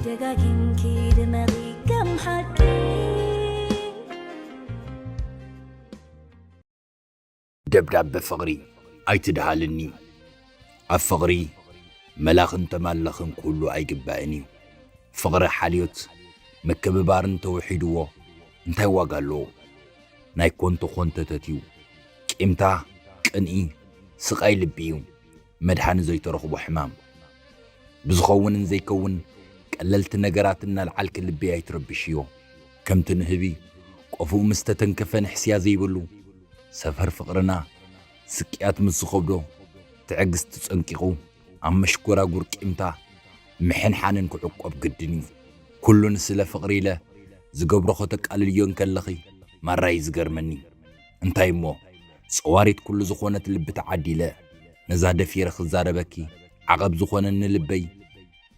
ደጋጊምኪ ድመቒ ከም ሓቂ። ደብዳበ ፍቕሪ ኣይትድሃልኒ። ኣብ ፍቕሪ መላኽን ተማላኽን ክህሉ ኣይግባእን እዩ። ፍቕሪ ሓልዮት ምክብባርን ተወሒድዎ እንታይ ዋጋ ኣለዎ? ናይ ኮንቶ ኮንተተት እዩ። ቂምታ፣ ቅንኢ፣ ስቓይ ልቢ እዩ። መድሓኒ ዘይተረኽቦ ሕማም። ብዝኸውንን ዘይከውን ቀለልቲ ነገራት እናልዓልኪ ልቢ ኣይትረብሽዮ። ከምቲ ንህቢ ቆፍኡ ምስ ተተንከፈ ንሕስያ ዘይብሉ፣ ሰፈር ፍቕርና ስቅያት ምስ ዝኸብዶ፣ ትዕግስቲ ጸንቂቑ፣ ኣብ መሽጎራጉር ቂምታ ምሕንሓንን ክዕቆብ ግድን እዩ። ኩሉ ንስለ ፍቕሪ ኢለ ዝገብሮ ከተቃልልዮ እንከለኺ ማራ እዩ ዝገርመኒ። እንታይ እሞ፣ ጸዋሪት ኩሉ ዝኾነት ልቢ ተዓዲለ፣ ነዛ ደፊረ ክዛረበኪ ዓቐብ ዝኾነኒ ልበይ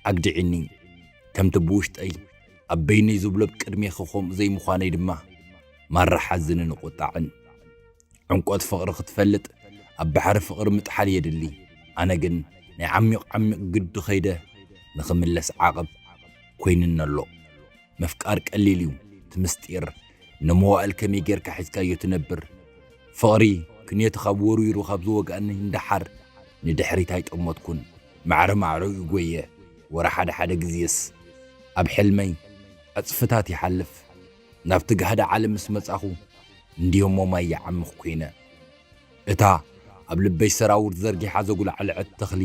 ኣግድዒኒ። ከምቲ ብውሽጠይ ኣብ በይነይ ዝብሎ ብቅድሜኺ ከምኡ ዘይምዃነይ ድማ ማራ ሓዝንን ቁጣዕን። ዕምቆት ፍቕሪ ክትፈልጥ ኣብ ባሕሪ ፍቕሪ ምጥሓል የድሊ። ኣነ ግን ናይ ዓሚቕ ዓሚቕ ግዲ ኸይደ ንኽምለስ ዓቐብ ኮይንኒ ኣሎ። ምፍቃር ቀሊል እዩ፣ እቲ ምስጢር ንመዋእል ከመይ ጌርካ ሒዝካዮ ትነብር። ፍቕሪ ክንዮቲ ካብ ወርዊሩ ካብ ዝወግኣኒ ንደሓር ንድሕሪት ኣይጠመትኩን። ማዕረ ማዕረኡ ይጎየ። ወረ ሓደ ሓደ ግዜስ ኣብ ሕልመይ ዕጽፍታት ይሓልፍ። ናብቲ ጋህዲ ዓለም ምስ መጻኹ እንድዮሞ ማይ ይዓምኽ ኮይነ። እታ ኣብ ልበይ ሰራውር ዘርጊሓ ዘጉላዕለዐት ተኽሊ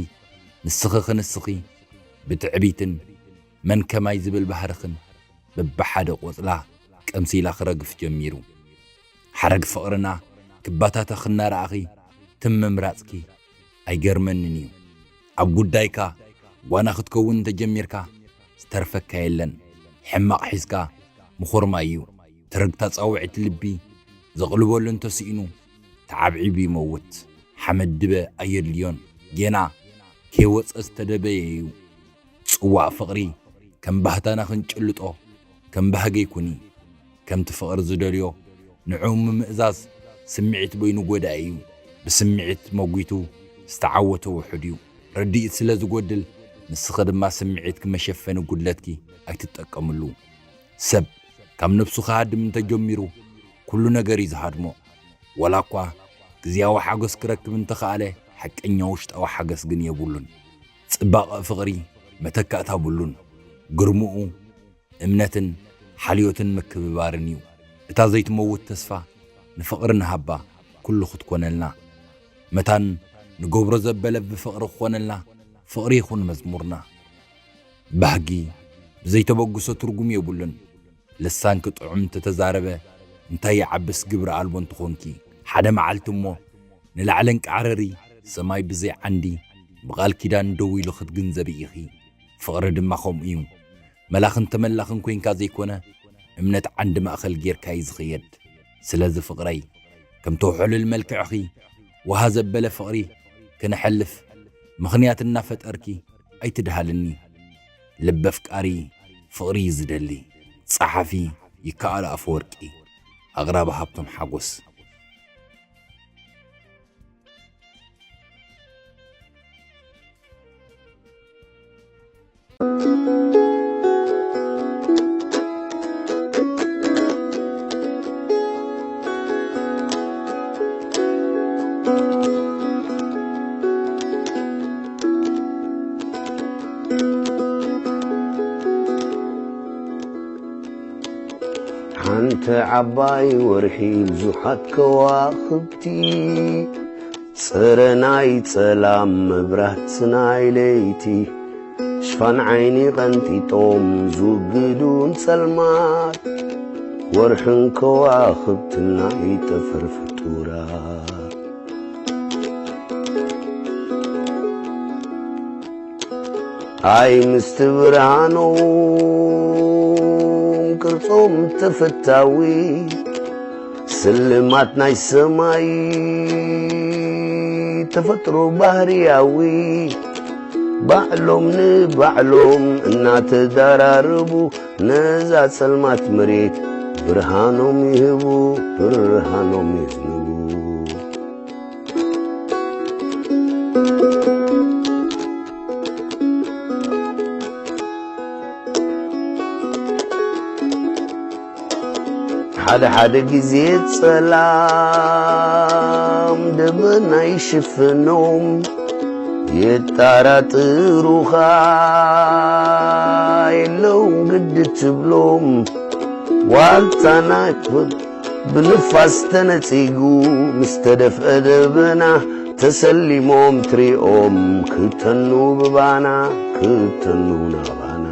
ንስኺ ክንስኺ ብትዕቢትን መን ከማይ ዝብል ባህርኽን በብሓደ ቆጽላ ቀምሲላ ክረግፍ ጀሚሩ። ሓረግ ፍቕርና ክባታተኽ እናረኣኺ ትም ምምራጽኪ ኣይገርመንን እዩ። ኣብ ጉዳይካ ጓና ክትከውን እንተጀሚርካ ዝተርፈካ የለን። ሕማቕ ሒዝካ ምኹርማይ እዩ። ትርግታ ጻውዒት ልቢ ዘቕልበሉ እንተስኢኑ ተዓብዒቡ ይመውት። ሓመድ ድበ ኣየድልዮን። ጌና ከይወጸ ዝተደበየ እዩ። ጽዋእ ፍቕሪ ከም ባህታና ክንጭልጦ ከም ባህገይ ኩኒ። ከምቲ ፍቕሪ ዝደልዮ ንዕኡ ምምእዛዝ ስምዒት በይኑ ጎዳኢ እዩ። ብስምዒት መጒቱ ዝተዓወተ ውሑድ እዩ። ርድኢት ስለ ዝጎድል ንስኺ ድማ ስምዒትኪ መሸፈኒ ጉድለትኪ ኣይትጠቀምሉ። ሰብ ካብ ነብሱ ክሃድም እንተጀሚሩ ኩሉ ነገር እዩ ዝሃድሞ። ወላ እኳ ግዝያዊ ሓጎስ ክረክብ እንተኸኣለ ሓቀኛ ውሽጣዊ ሓገስ ግን የብሉን። ጽባቐ ፍቕሪ መተካእታ ብሉን። ግርምኡ እምነትን ሓልዮትን ምክብባርን እዩ። እታ ዘይትመውት ተስፋ ንፍቕሪ ንሃባ ኩሉ ክትኮነልና። መታን ንገብሮ ዘበለ ብፍቕሪ ክኾነልና ፍቕሪ ይኹን መዝሙርና። ባህጊ ብዘይተበግሶ ትርጉም የብሉን። ልሳንኪ ጥዑም እንተተዛረበ እንታይ ይዓብስ ግብሪ ኣልቦ እንተኾንኪ። ሓደ መዓልቲ እሞ ንላዕሊ እንቃዕረሪ ሰማይ ብዘይ ዓንዲ ብቓል ኪዳን ደው ኢሉ ክትግንዘቢ ኢኺ። ፍቕሪ ድማ ከምኡ እዩ። መላኽን ተመላኽን ኮይንካ ዘይኮነ እምነት ዓንዲ ማእኸል ጌርካ እዩ ዝኽየድ። ስለዚ ፍቕረይ ከምቲ ውሕሉል መልክዕኺ ውሃ ዘበለ ፍቕሪ ክነሕልፍ ምኽንያት እናፈጠርኪ ኣይትድሃልኒ። ልቢ ኣፍቃሪ ፍቕሪ እዩ ዝደሊ። ጸሓፊ ይከኣል ኣፈወርቂ። ኣቕራቢ ሃብቶም ሓጎስ። ሓንቲ ዓባይ ወርሒ ብዙሓት ከዋኽብቲ፣ ጽረ ናይ ጸላም መብራት ናይ ለይቲ፣ ሽፋን ዓይኒ ቀንጢጦም ዝውግዱ ንጸልማት፣ ወርሕን ከዋኽብትን ናይ ጠፈር ፍጡራት። ኣይ ምስቲ ብርሃኖም ቅርጾም ተፈታዊ፣ ስልማት ናይ ሰማይ ተፈጥሮ ባህርያዊ፣ ባዕሎም ንባዕሎም እናተዳራረቡ ነዛ ጸልማት መሬት ብርሃኖም ይህቡ፣ ብርሃኖም የዝንቡ። ሓደ ሓደ ግዜ ጸላም ደበና ይሽፍኖም፣ የጣራጥሩኻ የለውን ግዲ ትብሎም። ዋልታ ናይ ብንፋስ ተነጺጉ ምስ ተደፍአ ደበና ተሰሊሞም ትሪኦም ክተኑ ብባና ክተኑ ናባና።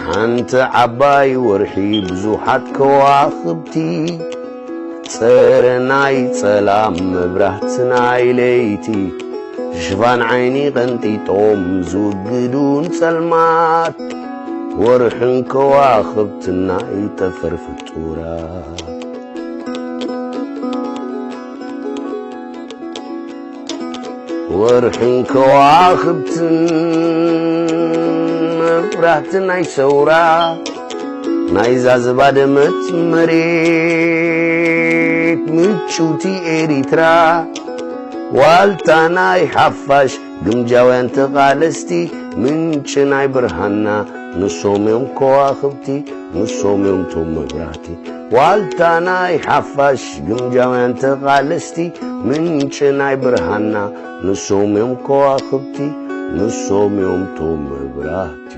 ሓንቲ ዓባይ ወርሒ ብዙሓት ከዋኽብቲ ጸረ ናይ ጸላም መብራህቲ ናይ ለይቲ ሽፋን ዓይኒ ቀንጢጦም ዝውግዱ ንጸልማት ወርሕን ከዋኽብትን ናይ ጠፈር ፍጡራት። ወርሕን ከዋኽብትን መብራህቲ ናይ ሰውራ ናይዛ ዝባደመት መሬት ምጭውቲ ኤሪትራ። ዋልታ ናይ ሓፋሽ ግምጃውያን ተቓለስቲ ምንጪ ናይ ብርሃና ንሶም እዮም ከዋኽብቲ ንሶም እዮም ቶም መብራህቲ። ዋልታ ናይ ሓፋሽ ግምጃውያን ተቓለስቲ ምንጪ ናይ ብርሃና ንሶም እዮም ከዋኽብቲ ንሶም እዮም ቶም መብራህቲ።